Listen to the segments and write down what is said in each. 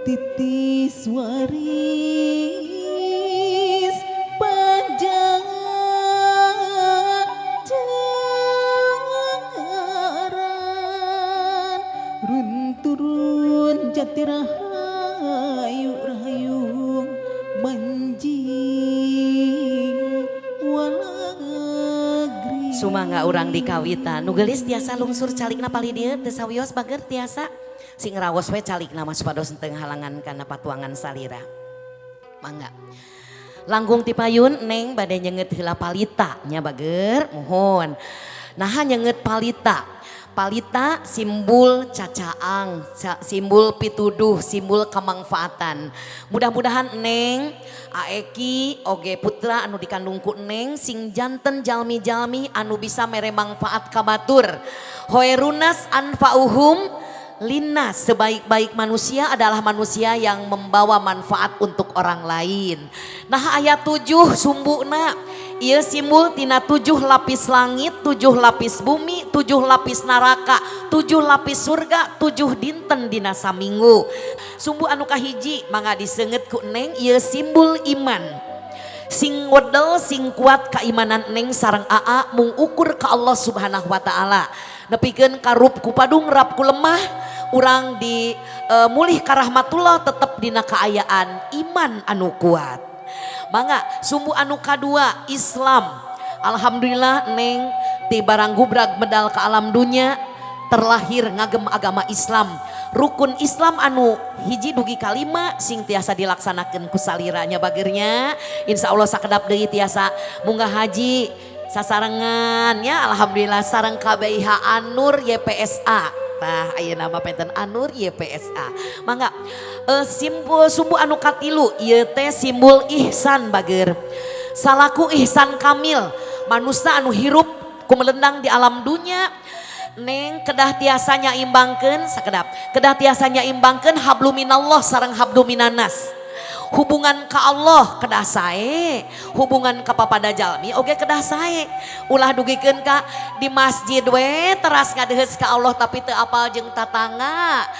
Titis waris panjang jaran runturun jati rahayu rahayung manjing walagri. Sumangga urang di kawitan. Nu geulis tiasa lungsur calikna palih dieu, teu sawios, bager, tiasa. Sing raos we calikna mah supados henteu halangan kana patuangan salira. Mangga. Langkung ti payun, Neng bade nyenget heula palita nya, bager, muhun. Nah, nyenget palita. Palita simbol cacaang, simbol pituduh, simbol kemangfaatan. Mudah-mudahan Neng, Aeki, oge putra anu dikandung ku Neng sing janten jalmi-jalmi anu bisa mere manfaat ka batur. Khoirunnas anfa'uhum linnas, sebaik-baik manusia adalah manusia yang membawa manfaat untuk orang lain. Nah, ayat 7 sumbuna. Ieu simbol tina tujuh lapis langit, tujuh lapis bumi, tujuh lapis neraka, tujuh lapis surga, tujuh dinten dina saminggu. Sumbu anu kahiji mangga diseungeut ku Neng, ieu simbol iman. Sing wedel, sing kuat keimanan Neng sareng Aa mung ukur ka Allah Subhanahu wa Taala. Nepikeun karup ku padung rap ku lemah, urang di mulih ka rahmatullah tetep dina kaayaan iman anu kuat. Mangga sumbu anu kadua, Islam. Alhamdulillah, Neng ti barang gubrag medal ke alam dunia terlahir ngagem agama Islam. Rukun Islam anu hiji dugi kalima sing tiasa dilaksanakan ku saliranya, bagernya. Insya Allah sakedap deui tiasa munggah haji sasarengan ya, alhamdulillah, sareng KBIH An-Nur YPSA. Tah, ayeuna mah penten An-Nur YPSA. Mangga simbol sumbu anu katilu ieu teh simbol ihsan, bager. Salaku ihsan kamil, manusia anu hirup kumelendang di alam dunia, Neng kedah tiasa nyaimbangkeun, sakedap, kedah tiasa nyaimbangkeun hablu minallah sareng hablu minannas. Hubungan ka Allah kedah sae, hubungan ka papada jalmi oge kedah sae. Ulah dugikeun ka di masjid we teras ngadeheus ka Allah, tapi teu apal jeung tatangga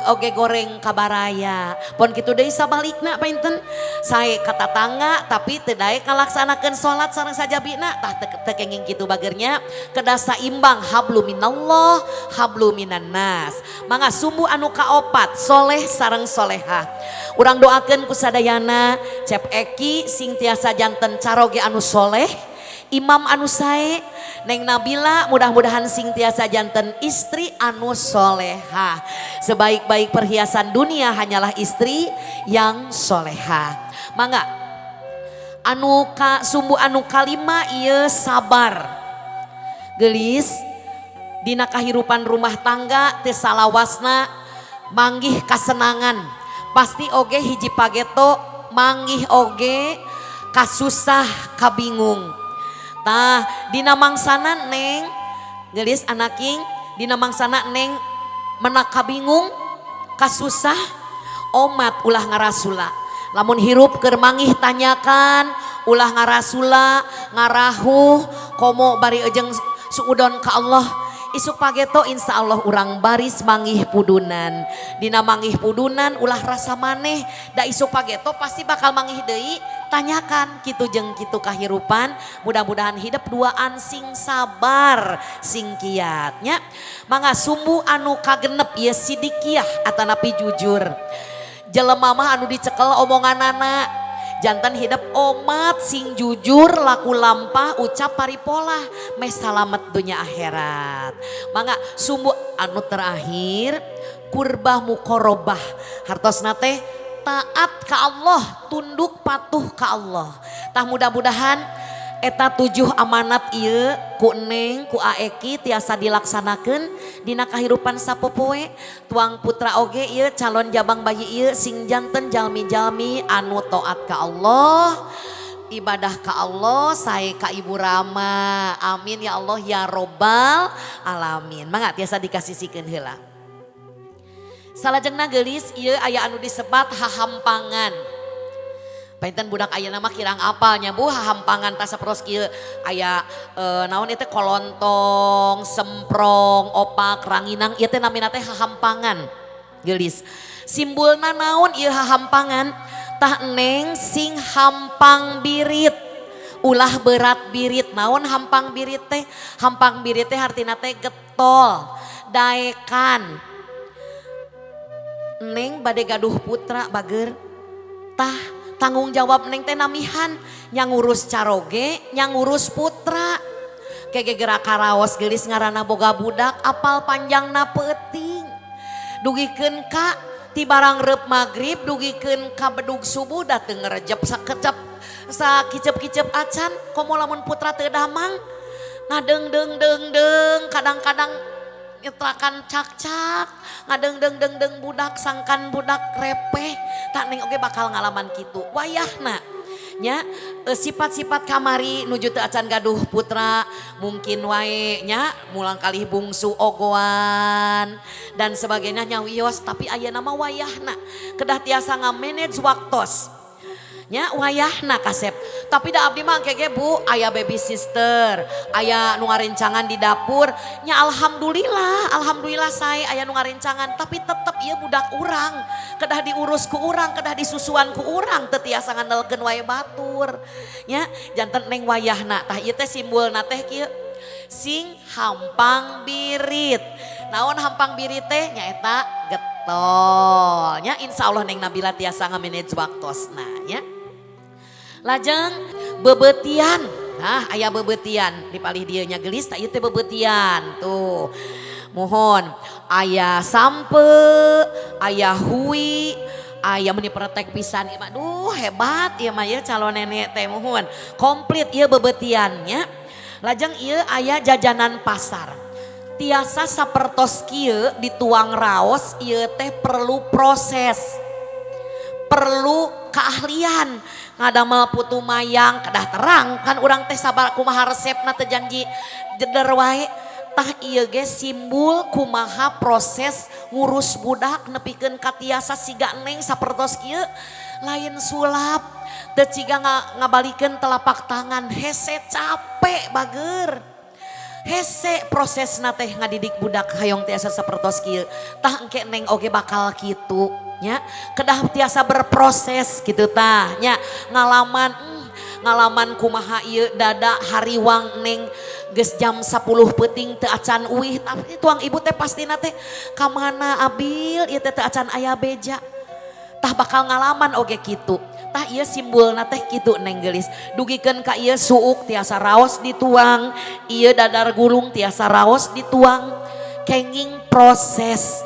oge goreng ka baraya. Pon kitu deui sabalikna, panginten sae ka tatangga tapi teu daek ngalaksanakeun salat sareng sajabina. Tah, teu kenging kitu, bagernya. Kedah saimbang hablu minallah, hablu minannas. Mangga sumbu anu kaopat, soleh sareng solehah. Urang doakeun ku sadayana Cep Eki sing tiasa janten caroge anu soleh, imam anu sae. Neng Nabila mudah-mudahan sing tiasa janten istri anu solehah. Sebaik-baik perhiasan dunia hanyalah istri yang solehah. Mangga anu ka sumbu anu kalima ieu sabar. Gelis, dina kahirupan rumah tangga teu salawasna manggih kasenangan, pasti oge hiji pageto manggih oge kasusah, kabingung. Tah, dina mangsana Neng gelis anaking, dina mangsana Neng menak kabingung, kasusah, omat ulah ngarasula. Lamun hirup keur manggih tanyakan, ulah ngarasula ngarahuh, komo bari ejeng suudon ka Allah. Isuk pageto insya Allah urang baris manggih pudunan. Dina manggih pudunan ulah rasa maneh, da isuk pageto pasti bakal manggih deui tanyakan. Kitu jeung kitu kahirupan, mudah-mudahan hidup duaan sing sabar, sing kiatnya. Mangga sumbu anu kagenep ieu sidikiah atanapi jujur. Jelema mah anu dicekel omonganana. Janten hidup omat sing jujur, laku lampah, ucap paripolah, meh salamet dunia akhirat. Mangga sumbu anu terakhir, kurbah mukorobah. Hartosna teh taat ka Allah, tunduk patuh ka Allah. Tah, mudah-mudahan eta tujuh amanat ieu ku Neng ku Aeki tiasa dilaksanakeun dina kahirupan sapopoe. Tuang putra oge ieu, calon jabang bayi ieu, sing janten jalmi-jalmi anu taat ka Allah, ibadah ka Allah, sae ka Ibu Rama. Amin ya Allah ya Robbal alamin. Mangga tiasa dikasihkeun heula. Salajengna, geulis, ieu aya anu disebat hahampangan. Panginten budak ayeuna mah kirang apal nya, Bu, hahampangan. Tas sapertos kieu aya naon ieu teh, kolontong, semprong, opak, ranginang, ieu teh namina teh hahampangan. Geulis. Simbulna naon ieu hahampangan? Tah neng sing hampang birit. Ulah berat birit. Naon hampang birit teh? Hampang birit teh hartina teh getol, daekan. Neng bade gaduh putra bager. Tah tanggung jawab neng teh namihan nya ngurus caroge, nya ngurus putra. Kege gerak karaos geulis ngaranna boga budak apal panjangna peuting. Dugikeun ka ti barang reup magrib dugikeun ka bedug subuh da teu ngerejep sakecep sakicep-kicep acan komo lamun putra teu damang ngadeung deung deung deung kadang-kadang nyetrakan cak-cak ngadeung deung deung deung budak sangkan budak repeh tak neng oge bakal ngalaman kitu wayahna nya sifat-sifat kamari nuju teu acan gaduh putra mungkin wae nya mulang kalih bungsu ogoan dan sebagainya nya wios tapi ayeuna mah wayahna kedah tiasa ngamanage waktos nya wayahna kasep. Tapi da abdi mah engke ge Bu aya baby sister, aya nu ngarencangan di dapur nya, alhamdulillah, alhamdulillah sae aya nu ngarencangan, tapi tetep ieu budak urang kedah diurus ku urang, kedah disusuan ku urang, teu tiasa ngandelkeun wae batur nya. Janten neng wayahna tah ieu teh simbolna teh kieu, sing hampang birit. Naon hampang birit teh? Nyaeta getol nya. Insyaallah neng Nabila tiasa ngamanage waktosna nya. Lajeng bebetian. Nah, aya bebetian di palih dieu nya geulis. Tah ieu teh bebetian tuh. Mohon aya sampe, aya hui, aya meni pretek pisan ieu mah. Duh, hebat ieu mah ya calon nenek teh, muhun. Komplit ieu bebetiannya. Lajeng ieu aya jajanan pasar. Tiasa sapertos kieu dituang raos ieu teh perlu proses. Perlu keahlian ngadamel putu mayang kedah terang kan urang teh sabar kumaha resepna, teu janji jeder wae. Tah ieu ge simbol kumaha proses ngurus budak nepikeun ka tiasa siga neng sapertos kieu. Lain sulap, teu ciga ngabalikeun telapak tangan, hese capek bager, hese prosesna teh ngadidik budak hayong tiasa sapertos kieu. Tah engke neng oge bakal kitu nya, kedah tiasa berproses gitu tah nya. Ngalaman ngalaman kumaha ieu dada hariwang neng geus jam 10 peuting teu acan uih, tapi tuang ibu teh pastina teh ka mana Abil ieu teh, teu acan aya beja. Tah bakal ngalaman oge kitu. Tah ieu simbolna teh kitu neng geulis. Dugikeun ka ieu suuk tiasa raos dituang, ieu dadar gulung tiasa raos dituang, kenging proses,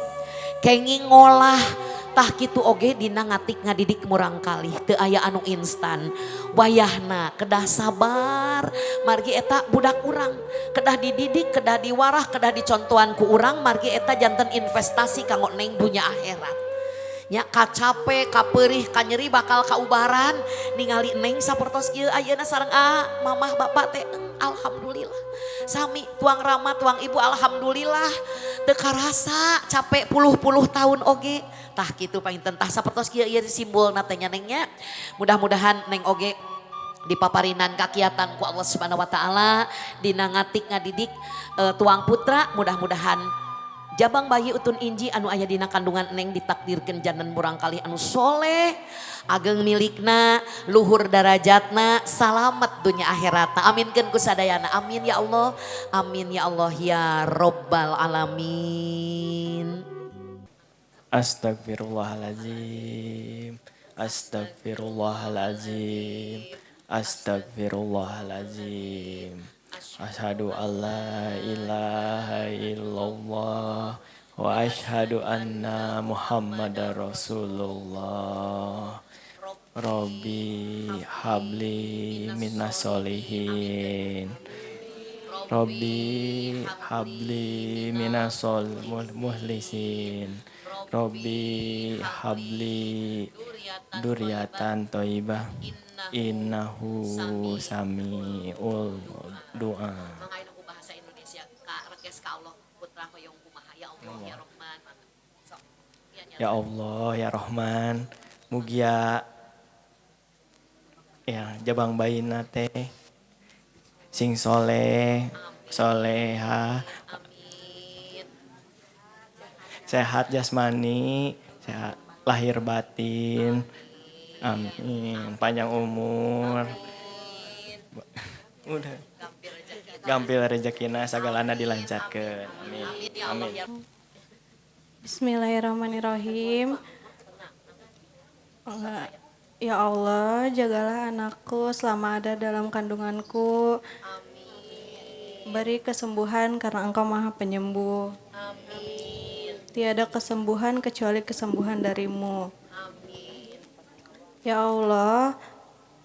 kenging ngolah. Tah kitu oge dina ngatik ngadidik murang kalih, teu aya anu instan. Wayahna kedah sabar margi eta budak urang, kedah dididik, kedah diwarah, kedah dicontohan ku urang, margi eta janten investasi kanggo neng dunya akhirat nya. Kacape, kaperih, kanyeri bakal kaubaran ningali neng sapertos kieu ayeuna sareng mamah bapak teh. Alhamdulillah sami tuang rama tuang ibu, alhamdulillah teu karasa capek puluh-puluh tahun oge. Tah kitu panginten. Tah sapertos kieu ieu simbolna teh nya neng nya. Mudah-mudahan neng oge dipaparinan kakiatan ku Allah Subhanahu wa taala dina ngatik ngadidik tuang putra. Mudah-mudahan jabang bayi utun inji anu aya dina kandungan neng ditakdirkeun janten murangkalih anu soleh, ageng milikna, luhur darajatna, salamet dunya akhiratna. Aminkeun ku sadayana. Amin ya Allah, amin ya Allah ya robbal alamin. Astagfirullahaladzim. Astagfirullahaladzim. Astagfirullahaladzim. Asyhadu alla ilaha illallah wa asyhadu anna Muhammadar Rasulullah. Rabbi habli minas solihin. Rabbi habli minas muhlisin. Rabbi habli dzurriyatan thayyibah innahu samiul doa. Mangga ku bahasa Indonesia ka rekes ka Allah putra hoyong kumaha, ya Allah ya Rahman. Sok. Ya, nya. Ya Allah ya Rahman, mugia ya jabang bayina teh sing soleh soleha. Amin. Sehat jasmani, sehat. lahir batin. Amin. Panjang umur. Udah. Gampil rezekina sagalana dilancarkeun. Amin. Amin. Bismillahirrahmanirrahim. Ya Allah, jagalah anakku selama ada dalam kandunganku. Amin. Beri kesembuhan karena Engkau Maha Penyembuh. Amin. Tiada kesembuhan kecuali kesembuhan darimu. Amin. Ya Allah,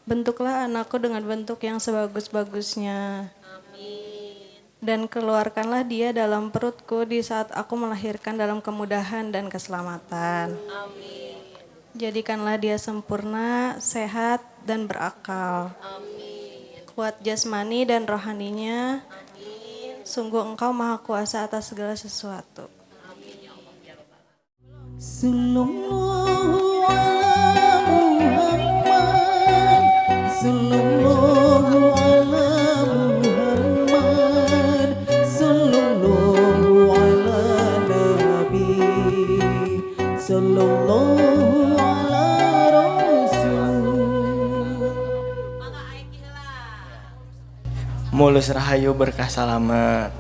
bentuklah anakku dengan bentuk yang sebagus-bagusnya. Amin. Dan keluarkanlah dia dalam perutku di saat aku melahirkan dalam kemudahan dan keselamatan. Amin. Jadikanlah dia sempurna, sehat, dan berakal. Amin. Kuat jasmani dan rohaninya. Amin. Sungguh Engkau Maha Kuasa atas segala sesuatu. Amin ya Allah ya Rabbal Alamin. Sallallahu ala Muhammad, sallallahu ala Muhammad, sallallahu ala Nabi, sallallahu ala Rasul. Mulus rahayu berkah salamet.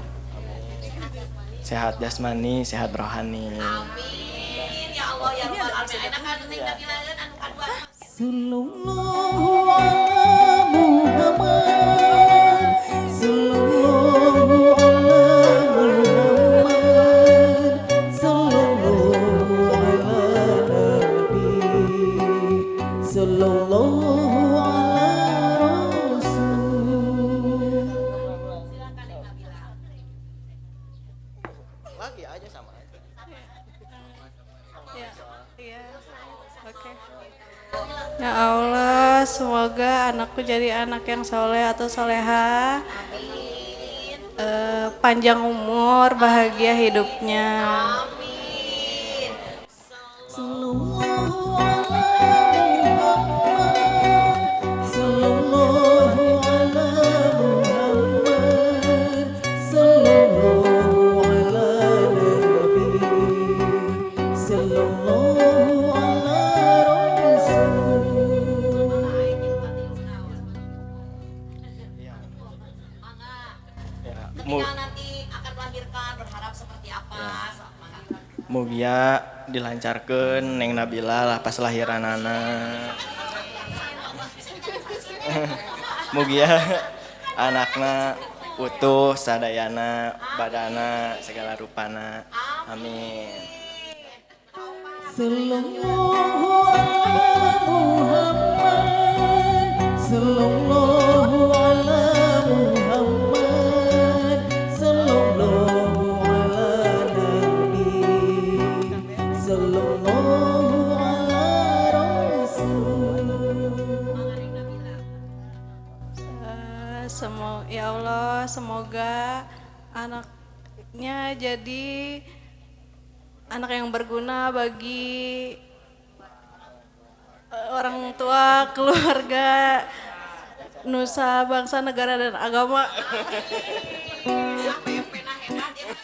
Sehat jasmani, sehat rohani. Amin ya Allah ya Rabbal Alamin. Enak kan teh nabilaeun anu kadua. Sallallahu ala Muhammad, sallallahu ala Muhammad, sallallahu ala Nabi, sallallahu ala Rasul. Silakan Neng Nabila. Lagi aja sama aja. Ya, iya. Oke. Ya Allah, semoga anakku jadi anak yang soleh atau soleha. Panjang umur, bahagia hidupnya. Amin. Sallallahu ala Muhammad, sallallahu ala Muhammad, sallallahu ala Nabi, sallallahu ala Rasul. Ya. Mangga. Ya, Ketika nanti akan melahirkan berharap seperti apa? Mangga. Mugia dilancarkeun Neng Nabila lah pas lahiranana. Mugia anakna utuh sadayana badana segala rupana. Amin. Sallallahu ala Muhammad, sallallahu ala Muhammad, sallallahu ala Nabi, sallallahu ala Rasul. Mangga Neng Nabila. Ya Allah, semoga anaknya jadi anak yang berguna bagi orang tua, keluarga, nusa, bangsa, negara, dan agama.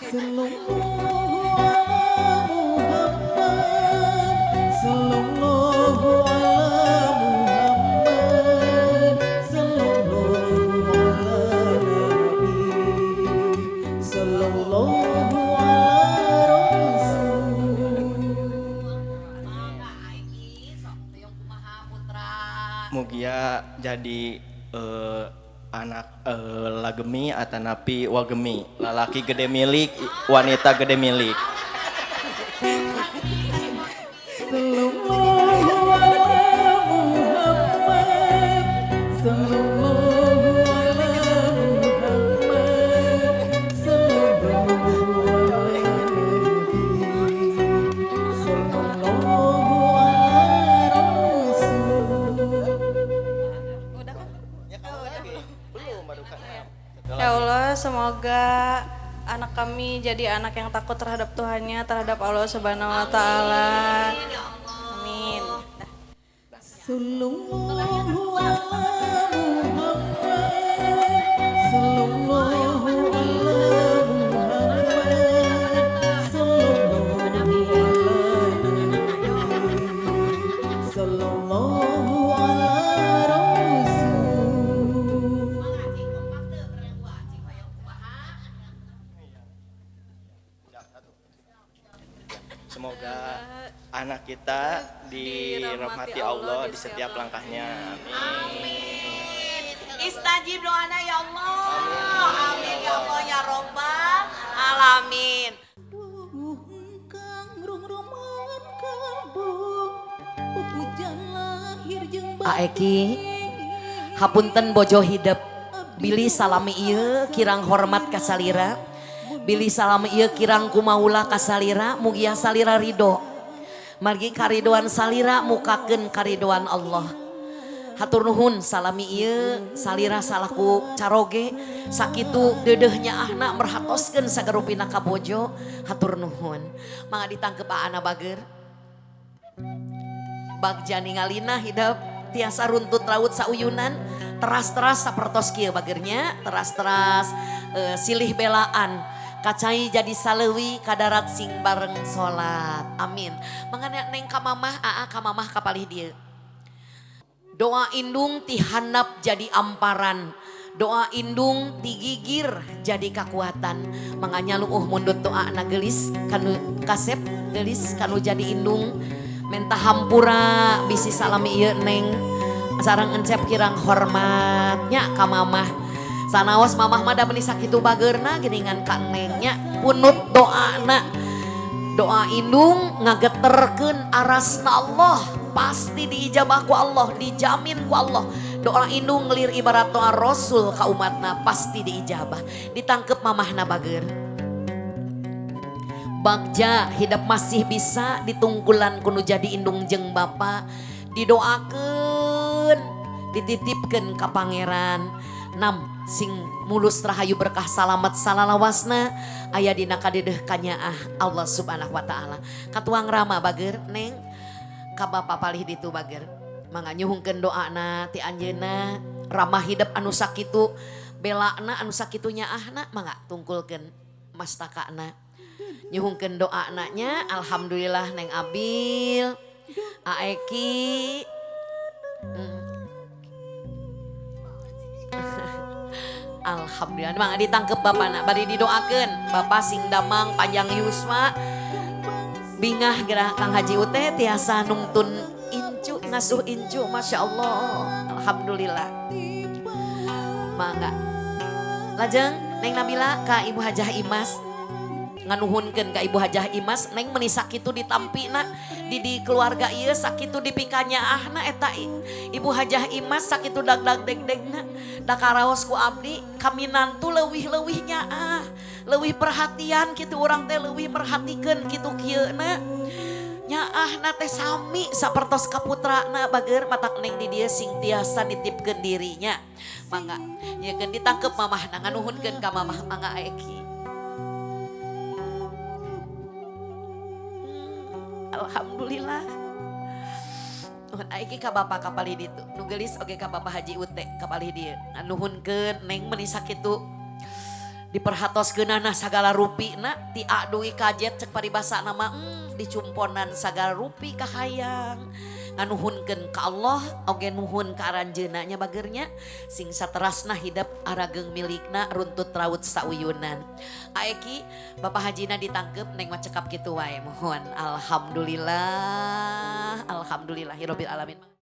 Sallallahu ala Muhammad, sallallahu ala Muhammad, sallallahu ala Nabi, sallallahu ala Rasul. Mangga Aiki sok tuyong kumaha putra. Mugia jadi anak lagemi atanapi wagemi, lalaki gede milik, wanita gede milik. Sallallahu ala Muhammad, sallallahu ala Muhammad, sallallahu ala Nabi, sallallahu ala Rasul. Udah kan? Belum baru kan. Ya Allah, semoga anak kami jadi anak yang takut terhadap Tuhannya, terhadap Allah Subhanahu wa taala. Amin. Sallallahu ala Muhammad, sallallahu ala Muhammad, sallallahu ala Nabi, Dirahmati Allah di setiap langkahnya. Amin. Istajib doana ya Allah. Amin ya Allah ya Robbal alamin. Duh kang rung-ruman kalbung pupujan lahir jeung Aeki, hapunten bojo hidep, bilih salami ieu kirang hormat ka salira, bilih salami ieu kirang kumaula ka salira, mugia salira ridho. Margi karidoan salira mukakeun karidoan Allah. Hatur nuhun salami ieu salira salaku caroge sakitu deudeuh nyaahna merhatoskeun sagarupina ka bojo, hatur nuhun. Mangga ditangkep aana bager. Bagja ningalina hidep tiasa runtut raut sauyunan, teras-teras sapertos kieu bagernya, teras-teras silih belaan kacai jadi salewi kadarat sing bareng salat. Amin. Mangga neng ka mamah, aa ka mamah kapalih dieu. Doa indung ti handap jadi amparan, doa indung ti gigir jadi kekuatan. Mangga nyaluuh mundut doa na gelis kanu kasep, gelis kanu jadi indung, menta hampura bisi salami ieu neng sareng encep kirang hormatnya ka mamah. Sanaos mamah mah da meuni sakitu bageurna geuningan ka nengnya, punut doana. Doa indung ngageterkeun arasna Allah, pasti diijabah ku Allah, dijamin ku Allah. Doa indung ngelir ibarat doa Rasul ka umatna pasti diijabah. Ditangkep mamahna bager. Bagja hidup masih bisa ditungkulan kuno jadi indung jeung bapa, didoakeun, dititipkeun ka pangeran. Nam sing mulus rahayu berkah salamat salalawasna aya dina kadedeh kanyaah Allah Subhanahu wa taala. Katuang rama bager neng ka bapa palih ditu bager. Mangga nyuhungkeun doana ti anjeunna, ramah hidup anu sakitu belana anu sakitu nyaahna, mangga tungkulkeun mastakana. Nyuhungkeun doana nya, alhamdulillah neng Abil, Aeki. Alhamdulillah, mangga ditangkep bapana, bari didoakeun bapak sing damang panjang yuswa, bingah gerah Kang Haji Ute tiasa nungtun incu ngasuh incu, masya Allah, alhamdulillah. Mangga lajeng neng Nabila ka Ibu Hajah Imas, nganuhunkeun ka Ibu Hajah Imas, neng meuni sakitu ditampina di keluarga ieu sakitu dipikanyaahna eta Ibu Hajah Imas sakitu dag-dag deg-degna da karaos ku abdi kaminantu leuwih-leuwih nyaah, leuwih perhatian kitu urang teh leuwih merhatikeun kitu kieuna nyaahna teh sami sapertos kaputrana bager, matak neng di dieu sing tiasa nitipkeun dirinya. Mangga nyekeun ditangkep mamahna, nganuhunkeun ka mamah, mangga Eki. Alhamdulillah. Nuhun Aiki ka bapa kapalih ditu. Nu geulis oge ka Bapak Haji Ute kapalih dieu. Nganuhunkeun neng meuni sakitu diperhatoskeunana sagala rupina ti A dugi ka Z cek paribasana mah, dicumponan sagala rupi kahayang. Nganuhunkeun ka Allah oge nuhun ka aranjeunna nya bagernya sing saterasna hidep arageng milikna runtut raut sauyunan. Aeki Bapak Hajina ditangkep neng mah cekap kitu wae mohon. Alhamdulillah, alhamdulillahirabbil alamin.